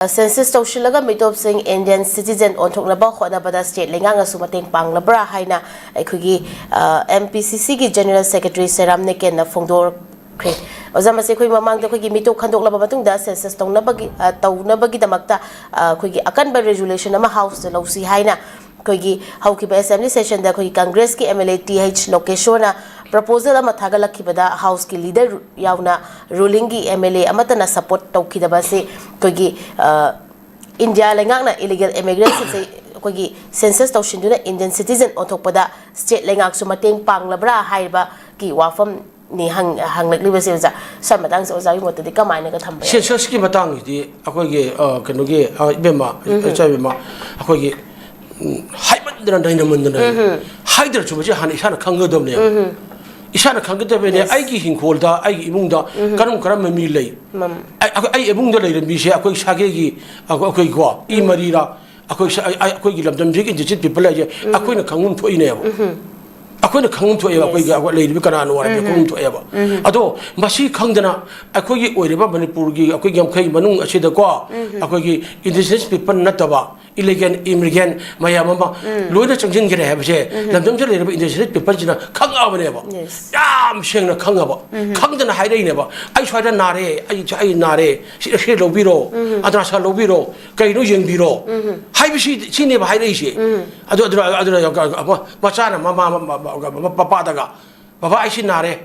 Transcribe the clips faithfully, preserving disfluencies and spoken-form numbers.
Census ꯇꯧꯁꯤꯜꯂꯒ ꯃꯤꯇꯣꯞꯁꯤꯡ Indian citizen ꯑꯣꯟꯊꯣꯛꯅꯕ ꯍꯣꯠꯅꯕꯗ state ꯂꯩꯉꯥꯛꯅꯁꯨ ꯃꯇꯦꯡ ꯄꯥꯡꯂꯕ꯭ꯔꯥ ꯍꯥꯏꯅ ꯑꯩꯈꯣꯏꯒꯤ ꯑꯦꯝ ꯄꯤ ꯁꯤ ꯁꯤꯒꯤ ꯖꯦꯅꯔꯦꯜ ꯁꯦꯀ꯭ꯔꯦꯇꯔꯤ ꯁꯦꯔꯥꯝ ꯅꯦꯀꯦꯟꯅ ꯐꯣꯡꯗꯣꯛꯈ꯭ꯔꯦ꯫ ꯑꯣꯖꯥ, ꯃꯁꯤ ꯑꯩꯈꯣꯏ ꯃꯃꯥꯡꯗ ꯑꯩꯈꯣꯏꯒꯤ ꯃꯤꯇꯣꯞ ꯈꯟꯗꯣꯛꯂꯕ ꯃꯇꯨꯡꯗ ꯁꯦꯟꯁꯁ ꯇꯧꯅꯕꯒꯤ ꯑ, ꯇꯧꯅꯕꯒꯤꯗꯃꯛꯇ ꯑ, ꯑꯩꯈꯣꯏꯒꯤ ꯑꯀꯟꯕ ꯔꯤꯖꯣꯂꯨꯁꯟ ꯑꯃ ꯍꯥꯎꯁꯇ ꯂꯧꯁꯤ ꯍꯥꯏꯅ ꯑꯩꯈꯣꯏꯒꯤ ꯍꯧꯈꯤꯕ ꯑꯦꯁꯦꯝꯕ꯭ꯂꯤ ꯁꯦꯁꯟꯗ ꯑꯩꯈꯣꯏꯒꯤ ꯀꯪꯒ꯭ꯔꯦꯁꯀꯤ M L A T H ꯂꯣꯀꯦꯁꯣꯔꯅ ꯄ꯭ꯔꯄꯣꯖꯦꯜ ꯑꯃ ꯊꯥꯒꯠꯂꯛꯈꯤꯕꯗ ꯍꯥꯎꯁꯀꯤ ꯂꯤꯗꯔ ꯌꯥꯎꯅ ꯔꯨꯂꯤꯡꯒꯤ ꯑꯦꯝ ꯑꯦꯜ ꯑꯦ ꯑꯃꯠꯇꯅ ꯁꯄꯣꯔꯠ ꯇꯧꯈꯤꯗꯕ ꯑꯁꯤ ꯑꯩꯈꯣꯏꯒꯤ ꯑ, ꯏꯟꯗꯤꯌꯥ ꯂꯩꯉꯥꯛꯅ ꯏꯂꯤꯒꯦꯜ ꯏꯃꯤꯒ꯭ꯔꯦꯟꯁꯤꯡꯁꯦ ꯑꯩꯈꯣꯏꯒꯤ ꯁꯦꯟꯁꯁ ꯇꯧꯁꯤꯟꯗꯨꯅ ꯏꯟꯗꯤꯌꯟ ꯁꯤꯇꯤꯖꯦꯟ ꯑꯣꯟꯊꯣꯛꯄꯗ ꯁ꯭ꯇꯦꯠ ꯂꯩꯉꯥꯛꯁꯨ ꯃꯇꯦꯡ ꯄꯥꯡꯂꯕ꯭ꯔꯥ ꯍꯥꯏꯕꯒꯤ ꯋꯥꯐꯝꯅꯤ ꯍꯪ-, ꯍꯪꯂꯛꯂꯤꯕꯁꯦ, ꯑꯣꯖꯥ꯫ ꯁ꯭ꯋꯥꯏ ꯃꯇꯥꯡꯁꯦ ꯑꯣꯖꯥꯒꯤ ꯃꯣꯠꯇꯗꯤ ꯀꯃꯥꯏꯅꯒ ꯊꯝꯕ ꯌꯥꯏ? ꯁꯦꯟꯁꯁꯀꯤ ꯃꯇꯥꯡꯁꯤꯗꯤ ꯑꯩꯈꯣꯏꯒꯤ, ꯑ, ꯀꯩꯅꯣꯒꯤ, ꯑ, ꯏꯕꯦꯝꯃ, ꯎꯝ꯫ ꯏꯆꯥ ꯏꯕꯦꯝꯃ, ꯑꯩꯈꯣꯏꯒꯤ, ꯎꯝ, ꯍꯥꯏꯃꯟꯗꯅ ꯅꯩꯅꯃꯟꯗꯅ ꯎꯝ꯫ ꯍꯥꯏꯗ꯭ꯔꯁꯨ ꯃꯁꯤ ꯍꯥꯟꯅ ꯏꯁꯥꯅ ꯈꯪꯒꯗꯕꯅꯦꯕ꯫ ꯎꯝ꯫ ꯏꯁꯥꯅ ꯈꯪꯒꯗꯕꯅꯦ꯫ Yes꯫ ꯑꯩꯒꯤ ꯍꯤꯡꯈꯣꯜꯗ ꯑꯩꯒꯤ ꯏꯃꯨꯡꯗ ꯎꯝ꯫ ꯀꯔꯝ ꯀꯔꯝꯕ ꯃꯤ ꯂꯩ? ꯃꯝ꯫ ꯑꯩ, ꯑꯩ, ꯑꯩ ꯏꯃꯨꯡꯗ ꯂꯩꯔꯝꯃꯤꯁꯦ ꯑꯩꯈꯣꯏ ꯁꯥꯒꯩꯒꯤ, ꯑꯩꯈꯣꯏ, ꯑꯩꯈꯣꯏꯀꯣ, ꯏ ꯎꯝ꯫ ꯃꯔꯤꯔꯥ, ꯑꯩꯈꯣꯏ ꯁ-, ꯑꯩ, ꯑꯩ, ꯑꯩꯈꯣꯏꯒꯤ ꯂꯝꯗꯝꯁꯤꯒꯤ indigenous people ꯍꯥꯏꯁꯦ ꯎꯝ꯫ ꯑꯩꯈꯣꯏꯅ ꯈꯪꯐꯝ ꯊꯣꯛꯏꯅꯦꯕ꯫ ꯎꯝ꯫ ꯑꯩꯈꯣꯏꯅ ꯈꯪꯐꯝ ꯊꯣꯛꯑꯦꯕ꯫ Yes꯫ ꯑꯩꯈꯣꯏꯒꯤ, ꯑꯩꯈꯣꯏ ꯂꯩꯔꯤꯕ ꯀꯅꯥꯅꯣ ꯍꯥꯏꯕꯁꯦ ꯎꯝ꯫ ꯈꯪꯐꯝ ꯊꯣꯛꯑꯦꯕ꯫ ꯎꯝ꯫ ꯑꯗꯣ ꯃꯁꯤ ꯈꯪꯗꯅ ꯑꯩꯈꯣꯏꯒꯤ ꯑꯣꯏꯔꯤꯕ ꯃꯅꯤꯄꯨꯔꯒꯤ ꯑꯩꯈꯣꯏꯒꯤ ꯌꯥꯡꯈꯩ ꯃꯅꯨꯡ ꯑꯁꯤꯗꯀꯣ ꯎꯝ꯫ ꯑꯩꯈꯣꯏꯒꯤ indigenous people ꯅꯠꯇꯕ illegal immigrant ꯃꯌꯥꯝ ꯑꯃ ꯎꯝ꯫ ꯂꯣꯏꯅ ꯆꯪꯁꯤꯟꯈ꯭ꯔꯦ ꯍꯥꯏꯕꯁꯦ ꯎꯝ꯫ ꯂꯝꯗꯝꯁꯤꯗ ꯂꯩꯔꯤꯕ indigenous people ꯁꯤꯅ ꯈꯪꯉꯛꯑꯕꯅꯦꯕ꯫ Yes꯫ ꯌꯥꯝ ꯁꯦꯡꯅ ꯈꯪꯉꯕ꯫ ꯎꯝ꯫ ꯈꯪꯗꯅ ꯍꯥꯏꯔꯛꯏꯅꯦꯕ, "ꯑꯩ ꯁ꯭ꯋꯥꯏꯗ ꯅꯥꯔꯦ, ꯑꯩ, ꯑꯩ ꯅꯥꯔꯦ, ꯁꯤ X-ray ꯂꯧꯕꯤꯔꯣ, ꯎꯝ꯫ ultrasound ꯂꯧꯕꯤꯔꯣ, ꯀꯩꯅꯣ ꯌꯦꯡꯕꯤꯔꯣ" ꯎꯝ꯫ ꯍꯥꯏꯕꯁꯤ, ꯁꯤꯅꯦꯕ ꯍꯥꯏꯔꯛꯏꯁꯦ꯫ ꯎꯝ꯫ ꯑꯗꯨ, ꯑꯗꯨꯅ, ꯑꯗꯨꯅ ꯃꯆꯥꯅ ꯃꯃꯥ, ꯃ-, ꯃ-, ꯃ-, ꯃꯄꯥꯗꯒ, "ꯕꯕꯥ, ꯑꯩ ꯁꯤ ꯅꯥꯔꯦ,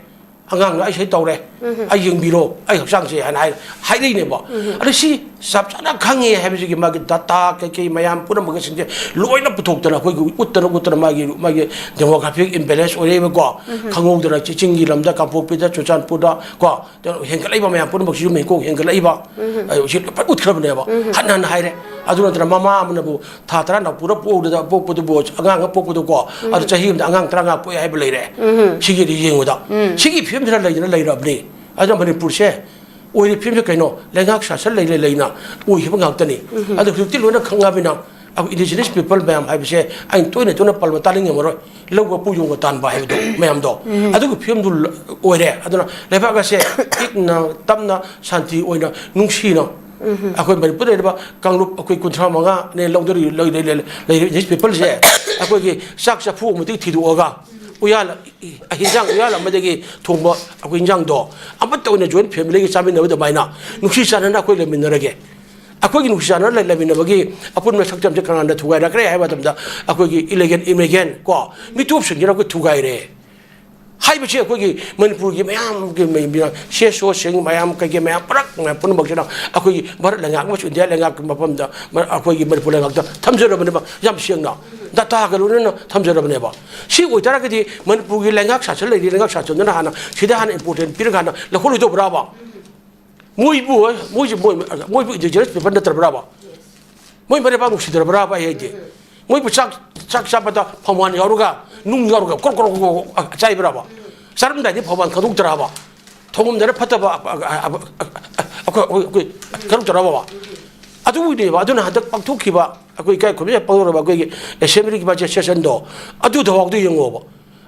ꯑꯉꯥꯡꯅ ꯑꯩ ꯁꯤ ꯇꯧꯔꯦ, ꯎꯝ꯫ ꯑꯩ ꯌꯦꯡꯕꯤꯔꯣ, ꯑꯩ ꯍꯛꯆꯥꯡꯁꯦ" ꯍꯥꯏꯅ ꯍꯥꯏ-, ꯍꯥꯏꯔꯛꯏꯅꯦꯕ꯫ ꯎꯝ꯫ ꯑꯗꯨ ꯁꯤ ꯆꯞ ꯆꯥꯅ ꯈꯪꯉꯦ ꯍꯥꯏꯕꯁꯤꯒꯤ ꯃꯥꯒꯤ data ꯀꯩꯀꯩ ꯃꯌꯥꯝ ꯄꯨꯝꯅꯃꯛꯁꯤꯡꯁꯦ ꯂꯣꯏꯅ ꯄꯨꯊꯣꯛꯇꯅ ꯑꯩꯈꯣꯏꯒꯤ ꯎꯠꯇꯅ ꯎꯠꯇꯅ ꯃꯥꯒꯤ, ꯃꯥꯒꯤ demographic imbalance ꯑꯣꯏꯔꯛꯏꯕꯀꯣ꯫ ꯎꯝ꯫ ꯈꯪꯍꯧꯗꯅ ꯆꯤꯡꯒꯤ ꯂꯝꯗ, ꯀꯥꯡꯄꯣꯛꯄꯤꯗ, ꯆꯨꯔꯆꯥꯟꯄꯨꯔꯗ ꯀꯣ, ꯍꯦꯟꯒꯠꯂꯛꯏꯕ ꯃꯌꯥꯝ ꯄꯨꯝꯅꯃꯛꯁꯤꯁꯨ ꯃꯤꯀꯣꯛ ꯍꯦꯟꯒꯠꯂꯛꯏꯕ, ꯎꯝ꯫ ꯑ, ꯁꯤ ꯂꯣꯏ ꯎꯠꯈ꯭ꯔꯕꯅꯦꯕ꯫ ꯎꯝ꯫ ꯍꯟꯅ ꯍꯟꯅ ꯍꯥꯏꯔꯦ꯫ ꯑꯗꯨ ꯅꯠꯇꯅ ꯃꯃꯥ ꯑꯃꯅꯕꯨ ꯊꯥ ꯇꯔꯥ ꯅꯥꯎꯄꯨꯔ ꯄꯣꯛꯎꯗ-, ꯄꯣꯛꯄꯗꯨꯕꯨ, ꯑꯉꯥꯡ ꯑꯃ ꯄꯣꯛꯄꯗꯨꯀꯣ, ꯎꯝ꯫ ꯑꯗꯨ ꯆꯍꯤ ꯑꯃꯗ ꯑꯉꯥꯡ ꯇꯔꯥꯃꯉꯥ ꯄꯣꯛꯑꯦ ꯍꯥꯏꯕ ꯂꯩꯔꯦ꯫ ꯎꯝ꯫ ꯁꯤꯒꯤꯗꯤ ꯌꯦꯡꯉꯨꯗ꯫ ꯎꯝ꯫ ꯁꯤꯒꯤ ꯐꯤꯕꯝꯁꯤꯗ ꯂꯩꯗꯅ ꯂꯩꯔꯕꯅꯤ꯫ ꯑꯗꯨꯅ ꯃꯅꯤꯄꯨꯔꯁꯦ ꯑꯣꯏꯔꯤꯕ ꯐꯤꯕꯝꯁꯦ ꯀꯩꯅꯣ? ꯂꯩꯉꯥꯛ ꯁꯥꯁꯟ ꯂꯩ ꯂꯩ ꯂꯩꯅ ꯑꯣꯏꯈꯤꯕ ꯉꯥꯛꯇꯅꯤ꯫ ꯎꯝ꯫ ꯑꯗꯣ ꯍꯧꯖꯤꯛꯇꯤ ꯂꯣꯏꯅ ꯈꯪꯉꯕꯅꯤꯅ, ꯑꯩꯈꯣꯏ indigenous people ꯃꯌꯥꯝ ꯍꯥꯏꯕꯁꯦ ꯑꯩꯅ ꯇꯣꯏꯅ ꯇꯣꯏꯅ ꯄꯜꯂꯕ ꯇꯥꯅꯤꯡꯉꯝꯃꯔꯣꯏ꯫ ꯂꯧꯒ ꯄꯨ ꯌꯣꯡꯒ ꯇꯥꯟꯕ ꯍꯥꯏꯕꯗꯣ ꯃꯌꯥꯝꯗꯣ꯫ ꯎꯝ꯫ ꯑꯗꯨꯒꯤ ꯐꯤꯕꯝꯗꯨ ꯂ-, ꯑꯣꯏꯔꯦ꯫ ꯑꯗꯨꯅ ꯂꯩꯕꯥꯛ ꯑꯁꯦ ꯏꯪꯅ ꯇꯞꯅ ꯁꯥꯟꯇꯤ ꯑꯣꯏꯅ ꯅꯨꯡꯁꯤꯅ ꯑꯩꯈꯣꯏ ꯃꯅꯤꯄꯨꯔꯗ ꯂꯩꯔꯤꯕ ꯀꯥꯡꯂꯨꯞ ꯑꯩꯈꯣꯏ ꯀꯨꯟꯊ꯭ꯔꯥ ꯃꯉꯥꯅꯦ ꯂꯧꯅꯔꯤ, ꯂꯩ-, ꯂꯩ-, ꯂꯩ-, ꯂꯩꯔꯤꯕ ꯏꯟꯗꯤꯖꯤꯅꯁ ꯄꯤꯄꯜꯁꯦ ꯑꯩꯈꯣꯏꯒꯤ ꯆꯥꯛ ꯆꯐꯨ ꯑꯃꯗꯒꯤ ꯊꯤꯗꯣꯛꯑꯒ ꯎꯌꯥꯜ, ꯍꯤꯟꯖꯥꯡ ꯎꯌꯥꯜ ꯑꯃꯗꯒꯤ ꯊꯣꯡꯕ ꯑꯩꯈꯣꯏ ꯏꯟꯖꯥꯡꯗꯣ ꯑꯃꯠꯇ ꯑꯣꯏꯅ ꯖꯣꯏꯟ ꯐꯦꯃꯤꯂꯤꯒꯤ ꯆꯥꯃꯤꯟꯅꯕ ꯑꯗꯨꯃꯥꯏꯅ ꯅꯨꯡꯁꯤ ꯆꯥꯟꯅꯅ ꯑꯩꯈꯣꯏ ꯂꯩꯃꯤꯟꯅꯔꯒꯦ꯫ ꯑꯩꯈꯣꯏꯒꯤ ꯅꯨꯡꯁꯤ ꯆꯥꯟꯅꯅ ꯂꯩ-, ꯂꯩꯃꯤꯟꯅꯕꯒꯤ ꯑꯄꯨꯟꯕ ꯁꯛꯇꯝꯁꯦ ꯀꯅꯥꯅ ꯊꯨꯒꯥꯏꯔꯛꯈ꯭ꯔꯦ ꯍꯥꯏꯕ ꯃꯇꯝꯗ ꯑꯩꯈꯣꯏꯒꯤ ꯏꯂꯤꯒꯦꯟ ꯏꯃꯤꯒ꯭ꯔꯦꯟ ꯀꯣ ꯃꯤꯇꯣꯞꯁꯤꯡꯁꯤꯅ ꯑꯩꯈꯣꯏ ꯊꯨꯒꯥꯏꯔꯦ꯫ ꯍꯥꯏꯕꯁꯤ ꯑꯩꯈꯣꯏꯒꯤ ꯃꯅꯤꯄꯨꯔꯒꯤ ꯃꯌꯥꯝꯒꯤ ꯃ-, ꯃ-, ꯁꯤ ꯑꯦꯁ ꯑꯣꯁꯤꯡ ꯃꯌꯥꯝ ꯀꯩꯀꯩ ꯃꯌꯥꯝ ꯄꯨꯂꯞ ꯃꯌꯥꯝ ꯄꯨꯝꯅꯃꯛꯁꯤꯅ ꯑꯩꯈꯣꯏꯒꯤ ꯚꯥꯔꯠ ꯂꯩꯉꯥꯛ ꯑꯃꯁꯨꯡ ꯏꯟꯗꯤꯌꯥ ꯂꯩꯉꯥꯛꯀꯤ ꯃꯐꯝꯗ ꯃ-, ꯑꯩꯈꯣꯏꯒꯤ ꯃꯅꯤꯄꯨꯔ ꯂꯩꯉꯥꯛꯇ ꯊꯝꯖꯔꯕꯅꯦꯕ, ꯌꯥꯝ ꯁꯦꯡꯅ ꯗꯇꯥꯒ ꯂꯣꯏꯅꯅ ꯊꯝꯖꯔꯕꯅꯦꯕ꯫ ꯁꯤ ꯑꯣꯏꯇꯥꯔꯒꯗꯤ ꯃꯅꯤꯄꯨꯔꯒꯤ ꯂꯩꯉꯥꯛ ꯁꯥꯁꯟ ꯂꯩꯔꯤ, ꯂꯩꯉꯥꯛ ꯁꯥꯁꯟꯗꯨꯅ ꯍꯥꯟꯅ ꯁꯤꯗ ꯍꯥꯟꯅ ꯏꯝꯄꯣꯔꯇꯦꯟ ꯄꯤꯔꯀꯥꯟꯗ ꯂꯧꯍꯜꯂꯣꯏꯗꯧꯕ꯭ꯔꯥꯕ? ꯃꯣꯏꯕꯨ, ꯃꯣꯏꯁꯦ, ꯃꯣꯏ, ꯃꯣꯏꯕꯨ ꯏꯟꯗꯤꯖꯤꯅꯁ ꯄꯤꯄꯜ ꯅꯠꯇ꯭ꯔꯕ꯭ꯔꯥꯕ? ꯃꯣꯏ ꯃꯔꯩꯕꯥꯛ ꯅꯨꯡꯁꯤꯗ꯭ꯔꯕ꯭ꯔꯥꯕ ꯑꯩ ꯍꯥꯏꯗꯤ? ꯃꯣꯏꯕꯨ ꯆꯥꯛ, ꯆꯥꯛ ꯆꯥꯕꯗ ꯐꯧꯃꯥꯟ ꯌꯥꯎꯔꯒ, ꯅꯨꯡ ꯌꯥꯎꯔꯒ ꯀ꯭ꯔꯣꯛ, ꯀ꯭ꯔꯣꯛ, ꯀ꯭ꯔꯣꯛ, ꯀ꯭ꯔꯣꯛ ꯆꯥꯏꯕ꯭ꯔꯥꯕ? ꯆꯥꯔꯝꯗꯥꯏꯗꯤ ꯐꯧꯃꯥꯟ ꯈꯟꯗꯣꯛꯇ꯭ꯔꯕ? ꯊꯣꯡꯉꯝꯗꯥꯏꯗ ꯐꯠꯇꯕ, ꯑ, ꯑ, ꯑ, ꯑ, ꯑ, ꯑꯩꯈꯣꯏ, ꯑꯩꯈꯣꯏ, ꯑꯩꯈꯣꯏ ꯈꯟꯗꯣꯛꯇ꯭ꯔꯕ? ꯑꯗꯨꯒꯤꯅꯦꯕ꯫ ꯑꯗꯨꯅ ꯍꯟꯗꯛ ꯄꯥꯡꯊꯣꯛꯈꯤꯕ, ꯑꯩꯈꯣꯏ ꯏꯀꯥꯏ ꯈꯨꯝꯅꯕ ꯄꯥꯡꯊꯣꯛꯔꯕ ꯑꯩꯈꯣꯏꯒꯤ ꯑꯦꯁꯦꯝꯕ꯭ꯂꯤꯒꯤ ꯕꯖꯦꯠ ꯁꯦꯁꯟꯗꯣ, ꯑꯗꯨꯗꯐꯥꯎꯗ ꯌꯦꯡꯉꯣꯕ꯫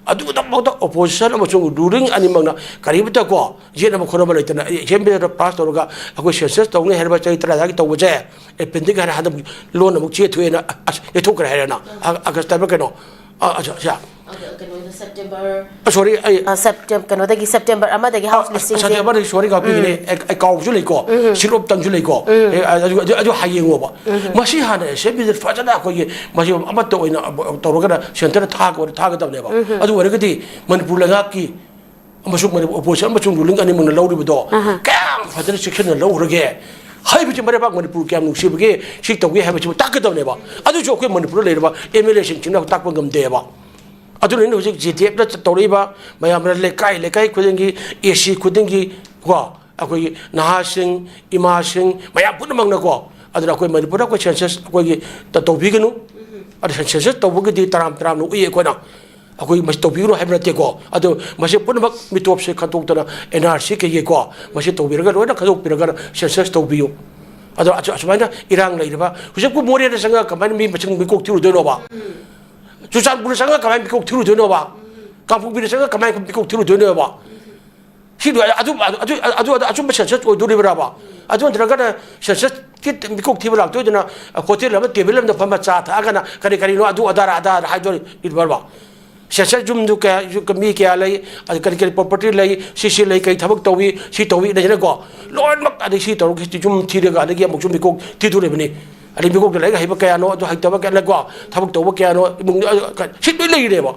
ꯑꯗꯨꯗꯐꯥꯎꯗ ꯑꯣꯄꯣꯖꯤꯁꯟ ꯑꯃꯁꯨꯡ ꯔꯨꯂꯤꯡ ꯑꯅꯤꯃꯛꯅ ꯀꯔꯤꯃꯠꯇ ꯀꯣ, ꯌꯦꯠꯅꯕ ꯈꯣꯠꯅꯕ ꯂꯩꯇꯅ ꯑꯦꯁꯦꯝꯕ꯭ꯂꯤꯗ ꯄꯥꯁ ꯇꯧꯔꯒ ꯑꯩꯈꯣꯏ ꯁꯦꯟꯁꯁ ꯇꯧꯅꯤ ꯍꯥꯏꯔꯕ ꯆꯍꯤ ꯇꯔꯥꯒꯤ ꯇꯧꯕꯁꯦ, ꯑꯦꯄꯦꯟꯗꯤꯛ ꯍꯥꯏꯅ ꯍꯟꯗꯛ ꯂꯣꯟ ꯑꯃꯨꯛ ꯆꯦ ꯊꯣꯛꯑꯦꯅ, ꯑꯁ, ꯌꯩꯊꯣꯛꯈ꯭ꯔꯦ ꯍꯥꯏꯔꯦꯅ꯫ ꯑ-, ꯑꯥꯒꯁꯇ ꯍꯥꯏꯕ꯭ꯔꯥ ꯀꯩꯅꯣ? ꯑ, ꯑ, ꯁ-, ꯁ-, ꯑ, ꯀꯩꯅꯣꯗ ꯁꯦꯞꯇꯦꯝꯕꯔ, ꯑ, ꯁꯣꯔꯤ, ꯑꯩ ꯑ, ꯁꯦꯞꯇꯦꯝ-, ꯀꯩꯅꯣꯗꯒꯤ ꯁꯦꯞꯇꯦꯝꯕꯔ ꯑꯃꯗꯒꯤ ꯍꯥꯎꯁ ꯑ, ꯂꯤꯁꯤꯡꯁꯦ ꯁꯦꯞꯇꯦꯝꯕꯔꯗꯒꯤ ꯁꯣꯔꯤ ꯀꯥꯎꯕꯤꯒꯅꯤ꯫ ꯎꯝ꯫ ꯑꯦ, ꯑꯦ, ꯀꯥꯎꯕꯁꯨ ꯂꯩꯀꯣ, ꯎꯝ꯫ ꯁꯤꯔꯣꯞꯇꯪꯁꯨ ꯂꯩꯀꯣ꯫ ꯎꯝ꯫ ꯑꯦ, ꯑꯗꯨ, ꯑꯗꯨ, ꯑꯗꯨ ꯍꯌꯦꯡꯉꯣꯕ꯫ ꯎꯝ꯫ ꯃꯁꯤ ꯍꯥꯟꯅ ꯑꯦꯁꯦꯝꯕ꯭ꯂꯤꯗ ꯐꯖꯅ ꯑꯩꯈꯣꯏꯒꯤ ꯃꯁꯤ ꯑꯃꯠꯇ ꯑꯣꯏꯅ ꯇꯧꯔꯒꯅ ꯁꯦꯟꯇꯔꯗ ꯊꯥꯒ-, ꯊꯥꯒꯗꯕꯅꯦꯕ꯫ ꯎꯝ꯫ ꯑꯗꯨ ꯑꯣꯏꯔꯒꯗꯤ ꯃꯅꯤꯄꯨꯔ ꯂꯩꯉꯥꯛꯀꯤ ꯑꯃꯁꯨꯡ ꯃꯅꯤꯄꯨꯔ ꯑꯣꯄꯣꯖꯤꯁꯟ ꯑꯃꯁꯨꯡ ꯔꯨꯂꯤꯡ ꯑꯅꯤꯃꯛꯅ ꯂꯧꯔꯤꯕꯗꯣ ꯑꯍꯥ꯫ ꯀꯌꯥꯝ ꯐꯖꯅ ꯆꯦꯛꯁꯤꯟꯅ ꯂꯧꯈ꯭ꯔꯒꯦ ꯍꯥꯏꯕꯁꯤ ꯃꯔꯩꯕꯥꯛ ꯃꯅꯤꯄꯨꯔ ꯀꯌꯥꯝ ꯅꯨꯡꯁꯤꯕꯒꯦ ꯁꯤ ꯇꯧꯒꯦ ꯍꯥꯏꯕꯁꯤꯕꯨ ꯇꯥꯛꯀꯗꯕꯅꯦꯕ꯫ ꯑꯗꯨꯁꯨ ꯑꯩꯈꯣꯏ ꯃꯅꯤꯄꯨꯔꯗ ꯂꯩꯔꯤꯕ ꯑꯦꯝ ꯑꯦꯜ ꯑꯦꯁꯤꯡꯁꯤꯅ ꯇꯥꯛꯄ ꯉꯝꯗꯦꯕ꯫ ꯑꯗꯨꯅ ꯑꯩꯅ ꯍꯧꯖꯤꯛ ꯖꯤ ꯗꯤ ꯑꯦꯐꯅ ꯇꯧꯔꯛꯏꯕ ꯃꯌꯥꯝꯅ ꯂꯩꯀꯥꯏ ꯂꯩꯀꯥꯏ ꯈꯨꯗꯤꯡꯒꯤ ꯑꯦ ꯁꯤ ꯈꯨꯗꯤꯡꯒꯤ ꯀꯣ ꯑꯩꯈꯣꯏꯒꯤ ꯅꯍꯥꯁꯤꯡ, ꯏꯃꯥꯁꯤꯡ, ꯃꯌꯥꯝ ꯄꯨꯝꯅꯃꯛꯅꯀꯣ꯫ ꯑꯗꯨꯅ ꯑꯩꯈꯣꯏ ꯃꯅꯤꯄꯨꯔꯗ ꯑꯩꯈꯣꯏ ꯁꯦꯟꯁꯁ ꯑꯩꯈꯣꯏꯒꯤ ꯇ-, ꯇꯧꯕꯤꯒꯅꯨ꯫ ꯑꯗꯨ ꯁꯦꯟ-, ꯁꯦꯟꯁꯁ ꯇꯧꯕꯒꯤꯗꯤ ꯇꯔꯥꯝ ꯇꯔꯥꯝꯅ ꯎꯏ ꯑꯩꯈꯣꯏꯅ꯫ ꯑꯩꯈꯣꯏ ꯃꯁꯤ ꯇꯧꯕꯤꯒꯅꯨ ꯍꯥꯏꯕ ꯅꯠꯇꯦꯀꯣ꯫ ꯑꯗꯨ ꯃꯁꯤ ꯄꯨꯝꯅꯃꯛ ꯃꯤꯇꯣꯞꯁꯦ ꯈꯟꯗꯣꯛꯇꯅ ꯑꯦꯟ ꯑꯥꯔ ꯁꯤ ꯀꯩꯀꯩꯀꯣ ꯃꯁꯤ ꯇꯧꯕꯤꯔꯒ ꯂꯣꯏꯅ ꯈꯟꯗꯣꯛꯄꯤꯔꯒ ꯁꯦꯟꯁꯁ ꯇꯧꯕꯤꯌꯨ꯫ ꯑꯗꯣ ꯑꯁꯨ-, ꯑꯁꯨꯃꯥꯏꯅ ꯏꯔꯥꯡ ꯂꯩꯔꯤꯕ ꯍꯧꯖꯤꯛꯄꯨ ꯃꯣꯔꯦꯗ ꯆꯪꯉꯒ ꯀꯃꯥꯏꯅ ꯃꯤ ꯃꯁꯤꯡ ꯃꯤꯀꯣꯛ ꯊꯤꯔꯨꯗꯣꯏꯅꯣꯕ? ꯆꯨꯔꯆꯥꯟꯄꯨꯔꯗ ꯆꯪꯉꯒ ꯀꯃꯥꯏꯅ ꯃꯤꯀꯣꯛ ꯊꯤꯔꯨꯗꯣꯏꯅꯣꯕ? ꯀꯥꯡꯄꯣꯛꯄꯤꯗ ꯆꯪꯉꯒ ꯀꯃꯥꯏꯅ ꯃꯤꯀꯣꯛ ꯊꯤꯔꯨꯗꯣꯏꯅꯣꯕ? ꯁꯤꯗꯣ ꯑꯗꯨ ꯑꯗꯨ ꯑꯗꯨ ꯑꯗꯨ ꯑꯆꯨꯝꯕ ꯁꯦꯟꯁꯁ ꯑꯣꯏꯗꯣꯔꯤꯕ꯭ꯔꯕ? ꯑꯗꯨ ꯅꯠꯇ꯭ꯔꯒꯅ ꯁꯦꯟꯁꯁꯀꯤ ꯃꯤꯀꯣꯛ ꯊꯤꯕ ꯂꯥꯛꯇꯣꯏꯗꯨꯅ ꯍꯣꯇꯦꯜ ꯑꯃ ꯇꯦꯕꯜ ꯑꯃꯗ ꯐꯝꯃ ꯆꯥ ꯊꯛꯑꯒꯅ ꯀꯔꯤ ꯀꯔꯤꯅꯣ ꯑꯗꯨ ꯑꯗꯥ ꯑꯗꯥ ꯍꯥꯏꯗꯣꯔꯤꯕ꯭ꯔꯕ? ꯁꯦꯟꯁꯁ ꯌꯨꯝꯗꯨ ꯀꯌꯥ, ꯃꯤ ꯀꯌꯥ ꯂꯩ, ꯑꯗ ꯀꯔꯤ ꯀꯔꯤ ꯄ꯭ꯔꯣꯄꯔꯇꯤ ꯂꯩ, ꯁꯤ ꯁꯤ ꯂꯩ, ꯀꯔꯤ ꯊꯕꯛ ꯇꯧꯏ, ꯁꯤ ꯇꯧꯏ ꯂꯩꯗꯅꯀꯣ, ꯂꯣꯏꯅꯃꯛ ꯑꯗꯩ ꯁꯤ ꯇꯧꯔꯒ ꯌꯨꯝ ꯊꯤꯔꯒ ꯑꯗꯒꯤ ꯑꯃꯨꯛꯁꯨ ꯃꯤꯀꯣꯛ ꯊꯤꯗꯣꯔꯤꯕꯅꯤ꯫ ꯑꯗꯩ ꯃꯤꯀꯣꯛꯇ ꯂꯥꯏꯔꯤꯛ ꯍꯩꯕ ꯀꯌꯥꯅꯣ, ꯑꯗꯨ ꯍꯩꯇꯕ ꯀꯌꯥꯅꯀꯣ, ꯊꯕꯛ ꯇꯧꯕ ꯀꯌꯥꯅꯣ, ꯏꯃꯨꯡꯗ ꯑ, ꯀ-, ꯁꯤ ꯂꯣꯏ ꯂꯩꯔꯦꯕ꯫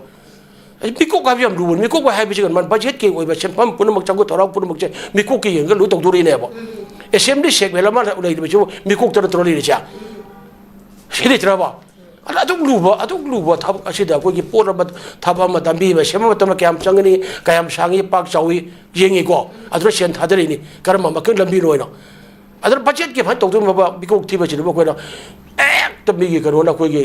ꯑꯩ ꯃꯤꯀꯣꯛ ꯍꯥꯏꯕꯁꯤ ꯀꯩꯅꯣ? ꯃꯥ ꯕꯖꯦꯠꯀꯤ ꯑꯣꯏꯕ ꯁꯦꯟꯐꯝ ꯄꯨꯝꯅꯃꯛ, ꯆꯥꯎꯈꯠ ꯊꯧꯔꯥꯡ ꯄꯨꯝꯅꯃꯛꯁꯦ ꯃꯤꯀꯣꯛꯀꯤ ꯌꯦꯡꯉꯒ ꯂꯣꯏ ꯇꯧꯗꯣꯔꯤꯅꯦꯕ꯫ ꯑꯦꯁꯦꯝꯕ꯭ꯂꯤ ꯁꯦꯛ ꯍꯦꯜ ꯑꯃ ꯂꯩꯔꯤꯕꯁꯤꯕꯨ ꯃꯤꯀꯣꯛꯇ ꯅꯠꯇ꯭ꯔꯣ ꯂꯩꯔꯤꯁꯦ? ꯁꯤ ꯂꯩꯇ꯭ꯔꯕ? ꯑꯗ ꯑꯗꯨꯛ ꯂꯨꯕ, ꯑꯗꯨꯛ ꯂꯨꯕ ꯊꯕꯛ ꯑꯁꯤꯗ ꯑꯩꯈꯣꯏꯒꯤ ꯄꯣꯠ ꯑꯃ, ꯊꯕꯛ ꯑꯃ ꯇꯝꯕꯤꯕ, ꯁꯦꯝꯕ ꯃꯇꯝꯗ ꯀꯌꯥꯝ ꯆꯪꯒꯅꯤ, ꯀꯌꯥꯝ ꯁꯥꯡꯉꯤ, ꯄꯥꯛ ꯆꯥꯎꯏ ꯌꯦꯡꯉꯤꯀꯣ꯫ ꯑꯗꯨꯅ ꯁꯦꯟ ꯊꯥꯗꯔꯤꯅꯤ꯫ ꯀꯔꯝꯕ ꯃꯈꯜ ꯂꯝꯕꯤꯅꯣ ꯍꯥꯏꯅ꯫ ꯑꯗꯨꯅ ꯕꯖꯦꯠꯀꯤ ꯐꯟ ꯇꯧꯗꯣꯏꯅꯕ ꯃꯤꯀꯣꯛ ꯊꯤꯕꯁꯤꯗꯕꯨ ꯑꯩꯈꯣꯏꯅ ꯍꯦꯛꯇ ꯃꯤꯒꯤ ꯀꯩꯅꯣꯅ, ꯑꯩꯈꯣꯏꯒꯤ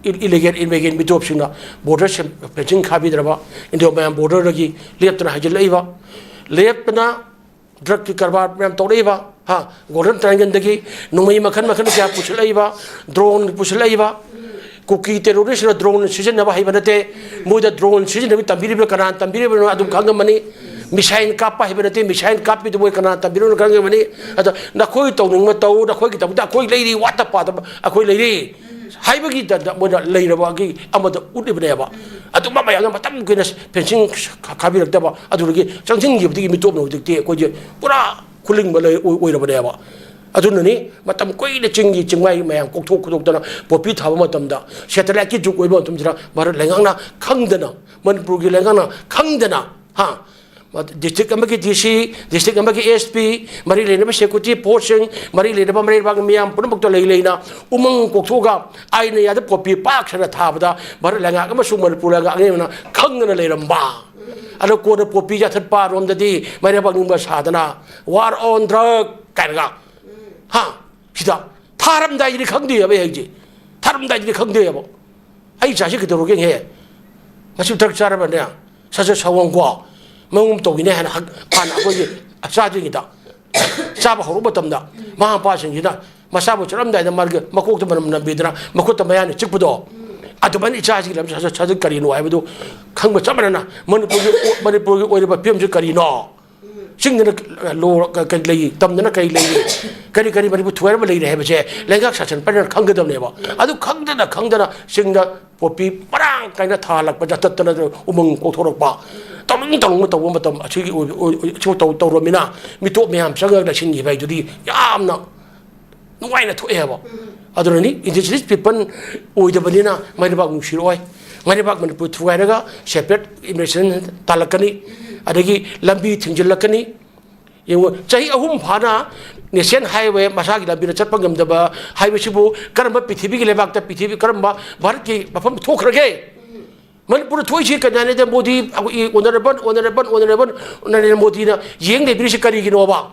ꯏ-, ꯏꯂꯤꯒꯦꯜ ꯏꯃꯤꯒ꯭ꯔꯦꯟ ꯃꯤꯇꯣꯞꯁꯤꯡꯅ ꯕꯣꯔꯗꯔ ꯁꯦꯝ-, ꯐꯦꯟꯁꯤꯡ ꯈꯥꯕꯤꯗ꯭ꯔꯕ, ꯏꯟꯗꯣ ꯃꯌꯥꯝ ꯕꯣꯔꯗꯔꯗꯒꯤ ꯂꯦꯞꯇꯅ ꯍꯥꯏꯖꯤꯜꯂꯛꯏꯕ, ꯂꯦꯞꯇꯅ ꯗ꯭ꯔꯒꯀꯤ ꯀꯔꯕꯥꯔ ꯃꯌꯥꯝ ꯇꯧꯔꯛꯏꯕ, ꯍꯥ, ꯒꯣꯜꯗꯟ ꯇ꯭ꯔꯥꯏꯡꯒꯜꯗꯒꯤ ꯅꯣꯡꯃꯩ ꯃꯈꯜ ꯃꯈꯜ ꯀꯌꯥ ꯄꯨꯁꯤꯜꯂꯛꯏꯕ, ꯗ꯭ꯔꯣꯟ ꯄꯨꯁꯤꯜꯂꯛꯏꯕ, ꯀꯨꯀꯤ ꯇꯦꯔꯣꯔꯤꯁꯅ ꯗ꯭ꯔꯣꯟ ꯁꯤꯖꯤꯟꯅꯕ ꯍꯩꯕ ꯅꯠꯇꯦ꯫ ꯃꯣꯏꯗ ꯗ꯭ꯔꯣꯟ ꯁꯤꯖꯤꯟꯅꯕꯒꯤ ꯇꯝꯕꯤꯔꯤꯕ ꯀꯅꯥꯅ ꯇꯝꯕꯤꯔꯤꯕꯅꯣ ꯑꯗꯨꯝ ꯈꯪꯉꯝꯃꯅꯤ꯫ ꯃꯤꯁꯥꯏꯜ ꯀꯥꯞꯄ ꯍꯩꯕ ꯅꯠꯇꯦ, ꯃꯤꯁꯥꯏꯜ ꯀꯥꯞꯄꯤꯗꯨ ꯃꯣꯏ ꯀꯅꯥꯅ ꯇꯝꯕꯤꯔꯤꯕꯅꯣ ꯈꯪꯉꯝꯃꯅꯤ꯫ ꯑꯗ ꯅꯈꯣꯏ ꯇꯧꯅꯤꯡꯕ ꯇꯧ, ꯅꯈꯣꯏꯒꯤꯗꯃꯛꯇ ꯑꯩꯈꯣꯏ ꯂꯩꯔꯤ, ꯋꯥꯠꯇ ꯄꯥꯗꯕ ꯑꯩꯈꯣꯏ ꯂꯩꯔꯤ ꯍꯥꯏꯕꯒꯤ ꯗ-, ꯗ-, ꯃꯣꯏꯅ ꯂꯩꯔꯕꯒꯤ ꯑꯃꯗ ꯎꯠꯂꯤꯕꯅꯦꯕ꯫ ꯑꯗꯨꯝꯕ ꯃꯌꯥꯝꯅ ꯃꯇꯝ ꯀꯨꯏꯅ ꯐꯦꯟꯁꯤꯡ ꯈꯥ-, ꯈꯥꯕꯤꯔꯛꯇꯕ, ꯑꯗꯨꯗꯒꯤ ꯆꯪꯁꯤꯟꯈꯤꯕꯗꯒꯤ ꯃꯤꯇꯣꯞꯅ ꯍꯧꯖꯤꯛꯇꯤ ꯑꯩꯈꯣꯏꯁꯦ ꯄꯨꯔꯥ ꯈꯨꯂꯤꯡꯕ ꯂꯩ-, ꯑꯣꯏ-, ꯑꯣꯏꯔꯕꯅꯦꯕ꯫ ꯑꯗꯨꯅꯅꯤ ꯃꯇꯝ ꯀꯨꯏꯅ ꯆꯤꯡꯒꯤ ꯆꯤꯡꯃꯥꯏ ꯃꯌꯥꯝ ꯀꯣꯛꯊꯣꯛ ꯈꯣꯠꯇꯣꯛꯇꯅ ꯄꯣꯄꯤ ꯊꯥꯕ ꯃꯇꯝꯗ, ꯁꯦꯇꯦꯂꯥꯏꯠꯀꯤ ꯖꯨꯛ ꯑꯣꯏꯕ ꯃꯇꯝꯁꯤꯗ ꯚꯥꯔꯠ ꯂꯩꯉꯥꯛꯅ ꯈꯪꯗꯅ, ꯃꯅꯤꯄꯨꯔꯒꯤ ꯂꯩꯉꯥꯛꯅ ꯈꯪꯗꯅ, ꯍꯥ, ꯗꯤꯁꯇ꯭ꯔꯤꯛ ꯑꯃꯒꯤ ꯗꯤ ꯁꯤ, ꯗꯤꯁꯇ꯭ꯔꯤꯛ ꯑꯃꯒꯤ ꯑꯦꯁ ꯄꯤ, ꯃꯔꯤ ꯂꯩꯅꯕ ꯁꯦꯀ꯭ꯌꯨꯔꯤꯇꯤ ꯐꯣꯔꯁꯁꯤꯡ, ꯃꯔꯤ ꯂꯩꯅꯕ ꯃꯔꯩ ꯂꯩꯅꯕ ꯃꯤꯌꯥꯝ ꯄꯨꯝꯅꯃꯛꯇ ꯂꯩ ꯂꯩꯅ ꯎꯃꯪ ꯀꯣꯛꯊꯣꯛꯑꯒ ꯑꯥꯏꯟꯅ ꯌꯥꯗ ꯄꯣꯄꯤ ꯄꯥꯛ ꯁꯟꯅ ꯊꯥꯕꯗ ꯚꯥꯔꯠ ꯂꯩꯉꯥꯛ ꯑꯃꯁꯨꯡ ꯃꯅꯤꯄꯨꯔ ꯂꯩꯉꯥꯛ ꯑꯅꯤꯃꯛꯅ ꯈꯪꯗꯅ ꯂꯩꯔꯝꯕ꯫ ꯑꯗꯣ ꯀꯣꯟꯅ ꯄꯣꯄꯤ ꯌꯥꯊꯠꯄ ꯔꯣꯝꯗꯗꯤ ꯃꯩꯔꯥꯕꯥꯛ ꯅꯤꯡꯕ ꯁꯥꯗꯅ "War on drug" ꯀꯥꯏꯅꯒ, ꯍꯥ, ꯁꯤꯗ ꯊꯥꯔꯝꯗꯥꯏꯗꯗꯤ ꯈꯪꯗꯦꯕ ꯑꯩ ꯍꯥꯏꯁꯦ꯫ ꯊꯥꯔꯝꯗꯥꯏꯗꯗꯤ ꯈꯪꯗꯦꯕ꯫ "ꯑꯩ ꯏꯆꯥꯁꯤ ꯀꯩꯗꯧꯔꯒꯦ? ꯉꯁꯤ ꯗ꯭ꯔꯒ ꯆꯥꯔꯕꯅꯦ, ꯁꯠ ꯁꯠ ꯁꯥꯎꯑꯣꯡꯀꯣ, ꯃꯑꯣꯡ ꯑꯃ ꯇꯧꯈꯤꯅꯦ" ꯍꯥꯏꯅ ꯍꯛ-, ꯍꯥꯟꯅ ꯑꯩꯈꯣꯏꯒꯤ ꯆꯥꯗ꯭ꯔꯤꯉꯩꯗ, ꯆꯥꯕ ꯍꯧꯔꯛꯄ ꯃꯇꯝꯗ ꯃꯃꯥ ꯃꯄꯥꯁꯤꯡꯁꯤꯅ ꯃꯆꯥꯕꯨ ꯆꯠꯂꯝꯗꯥꯏꯗ ꯃꯥꯒꯤ ꯃꯀꯣꯛꯇ ꯃꯅꯝ ꯅꯝꯕꯤꯗꯅ ꯃꯈꯨꯠꯇ ꯃꯌꯥꯅ ꯆꯤꯛꯄꯗꯣ, ꯑꯗꯨꯃꯥꯏꯅ ꯏꯆꯥꯁꯤꯒꯤ ꯂꯝꯆꯠ ꯁꯥꯖꯠ ꯀꯔꯤꯅꯣ ꯍꯥꯏꯕꯗꯨ ꯈꯪꯕ ꯆꯞ ꯃꯥꯟꯅꯅ ꯃꯅꯤꯄꯨꯔꯒꯤ, ꯃꯅꯤꯄꯨꯔꯒꯤ ꯑꯣꯏꯔꯤꯕ ꯐꯤꯕꯝꯁꯤ ꯀꯔꯤꯅꯣ? ꯆꯤꯡꯗꯅ ꯂꯣ ꯀꯔꯤ ꯂꯩ, ꯇꯝꯗꯅ ꯀꯔꯤ ꯂꯩ, ꯀꯔꯤ ꯀꯔꯤ ꯃꯅꯤꯄꯨꯔ ꯊꯨꯒꯥꯏꯔꯝꯕ ꯂꯩꯔꯦ ꯍꯥꯏꯕꯁꯦ ꯂꯩꯉꯥꯛ ꯁꯥꯁꯟ ꯄꯥꯏꯅ ꯈꯪꯒꯗꯕꯅꯦꯕ꯫ ꯑꯗꯨ ꯈꯪꯗꯅ ꯈꯪꯗꯅ ꯆꯤꯡꯗ ꯄꯣꯄꯤ ꯃꯔꯥꯡ ꯀꯥꯏꯅ ꯊꯥꯍꯜꯂꯛꯄ, ꯆꯠꯇꯠꯇꯅ ꯎꯃꯪ ꯀꯣꯛꯊꯣꯔꯛꯄ, ꯇꯧꯅꯤꯡ ꯇꯧꯅꯤꯡꯕ ꯇꯧꯕ ꯃꯇꯝ ꯑꯁꯤꯒꯤ ꯑꯣꯏ-, ꯑꯣꯏ-, ꯑꯣꯏ-, ꯑꯁꯤꯐꯥꯎ ꯇꯧ-, ꯇꯧꯔꯃꯤꯅ ꯃꯤꯇꯣꯞ ꯃꯌꯥꯝ ꯆꯪꯉꯒ ꯂꯩꯁꯤꯟꯈꯤꯕ ꯍꯥꯏꯗꯨꯗꯤ ꯌꯥꯝꯅ ꯅꯨꯡꯉꯥꯏꯅ ꯊꯣꯛꯑꯦ ꯍꯥꯏꯕ꯫ ꯑꯗꯨꯅꯅꯤ indigenous people ꯑꯣꯏꯗꯕꯅꯤꯅ ꯃꯩꯔꯩꯕꯥꯛ ꯅꯨꯡꯁꯤꯔꯛꯑꯣꯏ꯫ ꯃꯩꯔꯩꯕꯥꯛ ꯃꯅꯤꯄꯨꯔ ꯊꯨꯒꯥꯏꯔꯒ separate administration ꯇꯥꯜꯂꯛꯀꯅꯤ, ꯑꯗꯒꯤ ꯂꯝꯕꯤ ꯊꯤꯡꯖꯤꯜꯂꯛꯀꯅꯤ꯫ ꯌꯦꯡꯉꯨ, ꯆꯍꯤ ꯑꯍꯨꯝ ꯐꯥꯅ national highway ꯃꯁꯥꯒꯤ ꯂꯝꯕꯤꯗ ꯆꯠꯄ ꯉꯝꯗꯕ ꯍꯥꯏꯕꯁꯤꯕꯨ ꯀꯔꯝꯕ ꯄ꯭ꯔꯤꯊꯤꯕꯤꯒꯤ ꯂꯩꯕꯥꯛꯇ, ꯄ꯭ꯔꯤꯊꯤꯕꯤ ꯀꯔꯝꯕ ꯚꯥꯔꯠꯀꯤ ꯃꯐꯝ ꯊꯣꯛꯈ꯭ꯔꯒꯦ? ꯃꯅꯤꯄꯨꯔꯗ ꯊꯣꯛꯏꯁꯤ ꯀꯩꯅꯣꯅꯦꯗ, ꯃꯣꯗꯤ, ꯑꯩꯈꯣꯏꯒꯤ honourable, honourable, honourable ꯅꯔꯦꯟꯗ꯭ꯔ ꯃꯣꯗꯤꯅ ꯌꯦꯡ ꯂꯩꯕꯤꯔꯤꯁꯤ ꯀꯔꯤꯒꯤꯅꯣꯕ?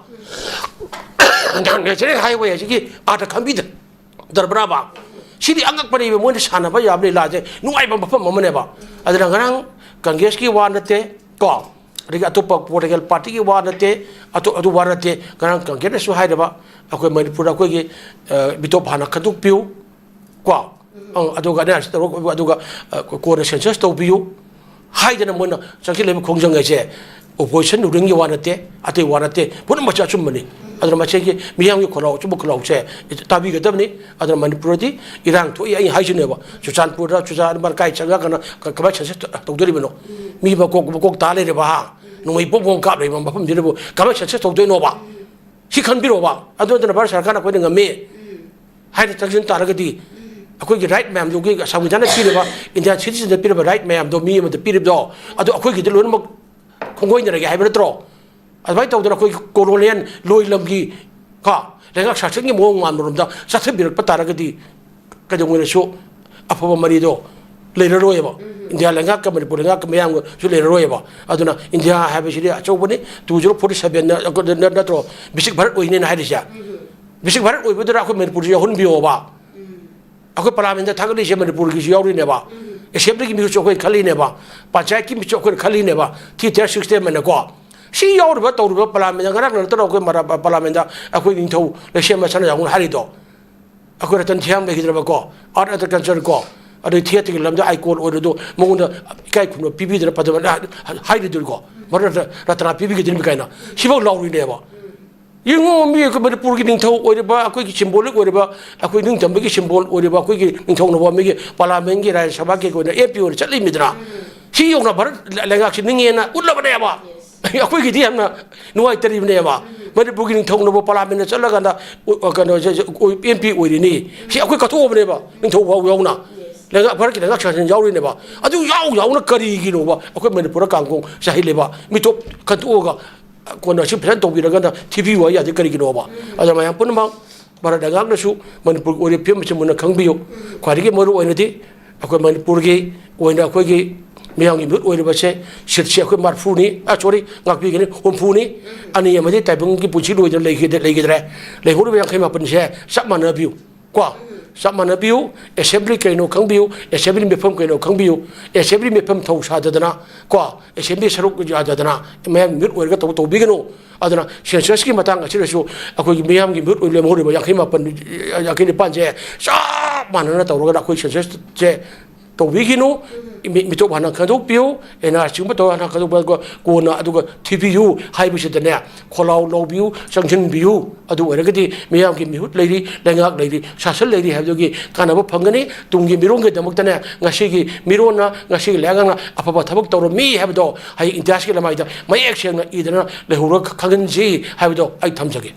National highway ꯍꯥꯏꯁꯤꯒꯤ ꯑꯥꯔꯊ ꯈꯪꯕꯤꯗ꯭ꯔꯕ꯭ꯔꯥꯕ? ꯁꯤꯗꯤ ꯑꯉꯛꯄꯅꯦꯕ, ꯃꯣꯏꯅ ꯁꯥꯟꯅꯕ ꯌꯥꯕ ꯂꯤꯂꯥꯁꯦ, ꯅꯨꯡꯉꯥꯏꯕ ꯃꯐꯝ ꯑꯃꯅꯦꯕ꯫ ꯑꯗꯨꯅ ꯉꯔꯥꯡ ꯀꯪꯒ꯭ꯔꯦꯁꯀꯤ ꯋꯥ ꯅꯠꯇꯦ ꯀꯣ, ꯑꯗꯒꯤ ꯑꯇꯣꯞꯄ political partyꯒꯤ ꯋꯥ ꯅꯠꯇꯦ, ꯑꯇꯣꯞ-, ꯑꯗꯨ ꯋꯥ ꯅꯠꯇꯦ꯫ ꯉꯔꯥꯡ ꯀꯪꯒ꯭ꯔꯦꯁꯅꯁꯨ ꯍꯥꯏꯔꯕ, ꯑꯩꯈꯣꯏ ꯃꯅꯤꯄꯨꯔꯗ ꯑꯩꯈꯣꯏꯒꯤ, ꯑ, ꯃꯤꯇꯣꯞ ꯍꯥꯟꯅ ꯈꯟꯗꯣꯛꯄꯤꯌꯨ ꯀꯣ, ꯑꯪ, ꯑꯗꯨꯒ analysis ꯇꯧꯔꯣ, ꯑꯗꯨꯒ, ꯑ, ꯀꯣꯟꯅ census ꯇꯧꯕꯤꯌꯨ ꯍꯥꯏꯗꯅ ꯃꯣꯏꯅ ꯆꯪꯁꯤꯜꯂꯤꯕ ꯈꯣꯡꯖꯪ ꯍꯥꯏꯁꯦ opposition ruling ꯒꯤ ꯋꯥ ꯅꯠꯇꯦ, ꯑꯇꯩ ꯋꯥ ꯅꯠꯇꯦ, ꯄꯨꯝꯅꯃꯛꯁꯦ ꯑꯆꯨꯝꯕꯅꯤ꯫ ꯑꯗꯨꯅ ꯃꯁꯤꯒꯤ ꯃꯤꯌꯥꯝꯒꯤ ꯈꯣꯜꯂꯥꯎ, ꯑꯆꯨꯝꯕ ꯈꯣꯜꯂꯥꯎꯁꯦ ꯇꯥꯕꯤꯒꯗꯕꯅꯤ꯫ ꯑꯗꯨꯅ ꯃꯅꯤꯄꯨꯔꯗꯤ ꯏꯔꯥꯡ ꯊꯣꯛꯏ, ꯑꯩ ꯍꯥꯏꯁꯤꯅꯦꯕ, ꯆꯨꯔꯆꯥꯟꯄꯨꯔꯗ, ꯆꯨꯔꯆꯥꯟ ꯃꯔꯀꯥꯏ ꯆꯪꯉꯒꯅ ꯀ-, ꯀꯃꯥꯏꯅ census ꯇꯧꯗꯣꯔꯤꯕꯅꯣ? ꯃꯤ ꯃꯀꯣꯛ, ꯃꯀꯣꯛ ꯇꯥ ꯂꯩꯔꯦꯕ, ꯍꯥ? ꯅꯣꯡꯃꯩ ꯄꯣꯛ ꯄꯣꯛ ꯀꯥꯞ ꯂꯩꯕ ꯃꯐꯝꯁꯤꯗꯕꯨ ꯀꯃꯥꯏꯅ census ꯇꯧꯗꯣꯏꯅꯣꯕ? ꯁꯤ ꯈꯟꯕꯤꯔꯣꯕ꯫ ꯑꯗꯨ ꯅꯠꯇꯅ ꯚꯥꯔꯠ ꯁꯔꯀꯥꯔꯅ ꯑꯩꯈꯣꯏꯗ ꯉꯝꯃꯤ ꯍꯥꯏꯅ ꯆꯪꯁꯤꯟ ꯇꯥꯔꯒꯗꯤ, ꯑꯩꯈꯣꯏꯒꯤ right ꯃꯌꯥꯝꯗꯨꯒꯤ ꯁꯪꯕꯤꯙꯥꯟꯅ ꯄꯤꯔꯤꯕ, Indian citizen ꯗ ꯄꯤꯔꯤꯕ right ꯃꯌꯥꯝꯗꯣ, ꯃꯤ ꯑꯃꯗ ꯄꯤꯔꯤꯕꯗꯣ, ꯑꯗꯣ ꯑꯩꯈꯣꯏꯒꯤꯗ ꯂꯣꯏꯅꯃꯛ ꯈꯣꯡꯒꯣꯏꯅꯔꯒꯦ ꯍꯥꯏꯕ ꯅꯠꯇ꯭ꯔꯣ? ꯑꯗꯨꯃꯥꯏꯅ ꯇꯧꯗꯅ ꯑꯩꯈꯣꯏꯒꯤ colonial ꯂꯣꯏ ꯂꯝꯒꯤ, ꯀꯣ, ꯂꯩꯉꯥꯛ ꯁꯥꯁꯟꯒꯤ ꯃꯑꯣꯡ ꯃꯥꯟꯕꯔꯣꯝꯗ ꯆꯠꯊꯕꯤꯔꯛꯄ ꯇꯥꯔꯒꯗꯤ, ꯀꯩꯗꯧꯉꯩꯗꯁꯨ ꯑꯐꯕ ꯃꯔꯤꯗꯣ ꯂꯩꯔꯔꯣꯏꯕ꯫ ꯏꯟꯗꯤꯌꯥ ꯂꯩꯉꯥꯛꯀ ꯃꯅꯤꯄꯨꯔ ꯂꯩꯉꯥꯛꯀ ꯃꯌꯥꯝꯒꯁꯨ ꯂꯩꯔꯔꯣꯏꯕ꯫ ꯑꯗꯨꯅ ꯏꯟꯗꯤꯌꯥ ꯍꯥꯏꯕꯁꯤꯗꯤ ꯑꯆꯧꯕꯅꯤ꯫ Two zero forty seven ꯅ-, ꯅ-, ꯅꯠꯇ꯭ꯔꯣ ꯕꯤꯁꯤꯛ ꯚꯥꯔꯠ ꯑꯣꯏꯅꯤꯅ ꯍꯥꯏꯔꯤꯁꯦ? ꯕꯤꯁꯤꯛ ꯚꯥꯔꯠ ꯑꯣꯏꯕꯗꯨꯗ ꯑꯩꯈꯣꯏ ꯃꯅꯤꯄꯨꯔꯁꯨ ꯌꯥꯎꯍꯟꯕꯤꯌꯣꯕ꯫ ꯑꯩꯈꯣꯏ ꯄꯥꯔꯂꯥꯃꯦꯟꯗ ꯊꯥꯒꯠꯂꯤꯁꯦ ꯃꯅꯤꯄꯨꯔꯒꯤꯁꯨ ꯌꯥꯎꯔꯤꯅꯦꯕ, ꯑꯦꯁꯦꯝꯕ꯭ꯂꯤꯒꯤ ꯃꯤꯍꯨꯠꯁꯨ ꯑꯩꯈꯣꯏꯅ ꯈꯜꯂꯤꯅꯦꯕ, ꯄꯟꯆꯥꯌꯠꯀꯤ ꯃꯤꯍꯨꯠꯁꯨ ꯑꯩꯈꯣꯏꯅ ꯈꯜꯂꯤꯅꯦꯕ, three tier system ꯍꯥꯏꯅꯀꯣ꯫ ꯁꯤ ꯌꯥꯎꯔꯤꯕ ꯇꯧꯔꯤꯕ ꯄꯥꯔꯂꯥꯃꯦꯟꯗ, ꯉꯔꯥꯡ ꯅꯠꯇꯅ ꯑꯩꯈꯣꯏ ꯃꯔꯥ-, ꯄꯥꯔꯂꯥꯃꯦꯟꯗ ꯑꯩꯈꯣꯏ ꯅꯤꯡꯊꯧ ꯂꯩꯁꯦꯝꯕ ꯁꯅꯥ ꯌꯥꯝꯕꯨꯡꯅ ꯍꯥꯏꯔꯤꯗꯣ, ꯑꯩꯈꯣꯏ ꯔꯇꯟ ꯊꯤꯌꯥꯝ ꯂꯩꯈꯤꯗ꯭ꯔꯕꯀꯣ, art and culture ꯀꯣ, ꯑꯗꯩ ꯊꯤꯌꯦꯇꯔꯒꯤ ꯂꯝꯗ ꯑꯥꯏꯀꯣꯟ ꯑꯣꯏꯔꯗꯣ ꯃꯉꯣꯟꯗ ꯏꯀꯥꯏ ꯈꯨꯝꯅꯕ ꯄꯤꯕꯤꯗꯅ ꯐꯖꯕ ꯍꯥꯏꯔꯤꯗꯣꯏꯀꯣ, ꯃꯔꯛꯇ ꯔꯇꯅꯥ ꯄꯤꯕꯤꯒꯗꯣꯏꯅꯤ ꯀꯥꯏꯅ ꯁꯤꯐꯥꯎ ꯂꯥꯎꯔꯤꯅꯦꯕ꯫ ꯌꯦꯡꯉꯣ, ꯃꯤ ꯑꯩꯈꯣꯏ ꯃꯅꯤꯄꯨꯔꯒꯤ ꯅꯤꯡꯊꯧ ꯑꯣꯏꯔꯤꯕ, ꯑꯩꯈꯣꯏꯒꯤ ꯁꯤꯝꯕꯣꯂꯤꯛ ꯑꯣꯏꯔꯤꯕ, ꯑꯩꯈꯣꯏ ꯅꯤꯡꯇꯝꯕꯒꯤ ꯁꯤꯝꯕꯣꯜ ꯑꯣꯏꯔꯤꯕ ꯑꯩꯈꯣꯏꯒꯤ ꯅꯤꯡꯊꯧꯅ ꯃꯤꯒꯤ ꯄꯥꯔꯂꯥꯃꯦꯟꯒꯤ, ꯔꯥꯖ꯭ꯌ ꯁꯚꯥꯒꯤ ꯑꯣꯏꯅ ꯑꯦꯝ ꯄꯤ ꯑꯣꯏꯅ ꯆꯠꯂꯤꯃꯤꯗꯅ꯫ ꯁꯤ ꯌꯧꯅ ꯚꯥꯔꯠ ꯂꯩꯉꯥꯛꯁꯤ ꯅꯤꯡꯉꯦꯅ ꯎꯠꯂꯕꯅꯦꯕ꯫ ꯑꯩꯈꯣꯏꯒꯤꯗꯤ ꯌꯥꯝꯅ ꯅꯨꯡꯉꯥꯏꯇꯔꯤꯕꯅꯦꯕ꯫ ꯃꯅꯤꯄꯨꯔꯒꯤ ꯅꯤꯡꯊꯧꯅꯕꯨ ꯄꯥꯔꯂꯥꯃꯦꯟꯗ ꯆꯠꯂꯀꯥꯟꯗ, ꯎ-, ꯀꯩꯅꯣꯁꯦ, ꯑꯦꯝ ꯄꯤ ꯑꯣꯏꯔꯤꯅꯤ꯫ ꯁꯤ ꯑꯩꯈꯣꯏ ꯀꯠꯊꯣꯛꯑꯕꯅꯦꯕ, ꯅꯤꯡꯊꯧ ꯐꯥꯎ ꯌꯥꯎꯅ꯫ ꯂꯩꯉꯥꯛ, ꯚꯥꯔꯠꯀꯤ ꯂꯩꯉꯥꯛ ꯁꯥꯁꯟ ꯌꯥꯎꯔꯤꯅꯦꯕ꯫ ꯑꯗꯨ ꯌꯥꯎ ꯌꯥꯎꯅ ꯀꯔꯤꯒꯤꯅꯣꯕ ꯑꯩꯈꯣꯏ ꯃꯅꯤꯄꯨꯔꯗ ꯀꯥꯡꯒꯣꯡ ꯆꯥꯏꯍꯜꯂꯤꯕ? ꯃꯤꯇꯣꯞ ꯈꯟꯇꯣꯛꯑꯒ ꯀꯣꯟꯅ ꯑꯁꯤ ꯐꯖꯅ ꯇꯧꯕꯤꯔꯒꯅ ꯊꯤꯕꯤꯌꯨ ꯍꯥꯏ ꯌꯥꯗꯦ ꯀꯔꯤꯒꯤꯅꯣꯕ? ꯑꯗ ꯃꯌꯥꯝ ꯄꯨꯝꯅꯃꯛ ꯚꯥꯔꯠ ꯂꯩꯉꯥꯛꯅꯁꯨ ꯃꯅꯤꯄꯨꯔꯒꯤ ꯑꯣꯏꯔꯤꯕ ꯐꯤꯕꯝ ꯑꯁꯤ ꯃꯨꯟꯅ ꯈꯪꯕꯤꯌꯨ꯫ ꯈ꯭ꯋꯥꯏꯗꯒꯤ ꯃꯔꯨ ꯑꯣꯏꯅꯗꯤ ꯑꯩꯈꯣꯏ ꯃꯅꯤꯄꯨꯔꯒꯤ ꯑꯣꯏꯅ ꯑꯩꯈꯣꯏꯒꯤ ꯃꯤꯌꯥꯝꯒꯤ ꯃꯤꯍꯨꯠ ꯑꯣꯏꯔꯤꯕꯁꯦ, ꯁꯤꯠꯁꯦ ꯑꯩꯈꯣꯏ ꯃꯔꯤꯐꯨꯅꯤ, ꯑ, ꯁꯣꯔꯤ, ꯉꯥꯛꯄꯤꯒꯅꯤ, ꯍꯨꯝꯐꯨꯅꯤ꯫ ꯑꯅꯤ ꯑꯃꯗꯤ ꯇꯥꯏꯕꯪꯒꯤ ꯄꯨꯟꯁꯤ ꯂꯣꯏꯗꯅ ꯂꯩꯈꯤꯗ-, ꯂꯩꯈꯤꯗ꯭ꯔꯦ꯫ ꯂꯩꯍꯧꯔꯤꯕ ꯌꯥꯡꯈꯩ ꯃꯥꯄꯟꯁꯦ ꯆꯞ ꯃꯥꯟꯅꯕꯤꯌꯨ꯫ ꯀꯣ, ꯆꯞ ꯃꯥꯟꯅꯕꯤꯌꯨ꯫ ꯑꯦꯁꯦꯝꯕ꯭ꯂꯤ ꯀꯩꯅꯣ ꯈꯪꯕꯤꯌꯨ, ꯑꯦꯁꯦꯝꯕ꯭ꯂꯤ ꯃꯤꯐꯝ ꯀꯩꯅꯣ ꯈꯪꯕꯤꯌꯨ꯫ ꯑꯦꯁꯦꯝꯕ꯭ꯂꯤ ꯃꯤꯐꯝ ꯊꯧ ꯁꯥꯗꯗꯅ, ꯀꯣ, ꯑꯦꯁꯦꯝꯕ꯭ꯂꯤ ꯁꯔꯨꯛ ꯌꯥꯗꯗꯅ ꯃꯌꯥꯝ ꯃꯤꯍꯨꯠ ꯑꯣꯏꯔꯒ ꯇꯧ-, ꯇꯧꯕꯤꯒꯅꯨ꯫ ꯑꯗꯨꯅ ꯁꯦꯟꯁꯁꯀꯤ ꯃꯇꯥꯡ ꯑꯁꯤꯗꯁꯨ ꯑꯩꯈꯣꯏꯒꯤ ꯃꯤꯌꯥꯝꯒꯤ ꯃꯤꯍꯨꯠ ꯑꯣꯏꯅ ꯂꯦꯝꯍꯧꯔꯤꯕ ꯌꯥꯡꯈꯩ ꯃꯥꯄꯟ, ꯌꯥꯡꯈꯩ ꯅꯤꯄꯥꯟꯁꯦ ꯆꯞ ꯃꯥꯟꯅꯅ ꯇꯧꯔꯒ ꯑꯩꯈꯣꯏ ꯁꯦꯟꯁꯁꯁꯦ ꯇꯧꯕꯤꯒꯤꯅꯨ꯫ ꯃꯤ-, ꯃꯤꯇꯣꯞ ꯍꯥꯟꯅ ꯈꯟꯗꯣꯛꯄꯤꯌꯨ꯫ ꯑꯦꯟ ꯑꯥꯔ ꯁꯤꯒꯨꯝꯕ ꯇꯧꯔ ꯍꯥꯟꯅ ꯈꯟꯗꯣꯛꯄ, ꯀꯣꯟꯅ ꯑꯗꯨꯒ ꯊꯤꯕꯤꯌꯨ ꯍꯥꯏꯕꯁꯤꯗꯅꯦ, ꯈꯣꯜꯂꯥꯎ ꯂꯥꯎꯕꯤꯌꯨ, ꯆꯪꯁꯤꯟꯕꯤꯌꯨ꯫ ꯑꯗꯨ ꯑꯣꯏꯔꯒꯗꯤ ꯃꯤꯌꯥꯝꯒꯤ ꯃꯤꯍꯨꯠ ꯂꯩꯔꯤ, ꯂꯩꯉꯥꯛ ꯂꯩꯔꯤ, ꯁꯥꯁꯟ ꯂꯩꯔꯤ ꯍꯥꯏꯕꯗꯨꯒꯤ ꯀꯥꯟꯅꯕ ꯐꯪꯒꯅꯤ꯫ ꯇꯨꯡꯒꯤ ꯃꯤꯔꯣꯟꯒꯤꯗꯃꯛꯇꯅꯦ, ꯉꯁꯤꯒꯤ ꯃꯤꯔꯣꯟꯅ, ꯉꯁꯤꯒꯤ ꯂꯩꯉꯥꯛꯅ ꯑꯐꯕ ꯊꯕꯛ ꯇꯧꯔꯝꯃꯤ ꯍꯥꯏꯕꯗꯣ ꯍꯌꯦꯡ ꯏꯇꯤꯍꯥꯁꯀꯤ ꯂꯃꯥꯏꯗ ꯃꯌꯦꯛ ꯁꯦꯡꯅ ꯏꯗꯅ ꯂꯩꯍꯧꯔꯒ ꯈꯪꯍꯟꯁꯤ ꯍꯥꯏꯕꯗꯣ ꯑꯩ ꯊꯝꯖꯒꯦ꯫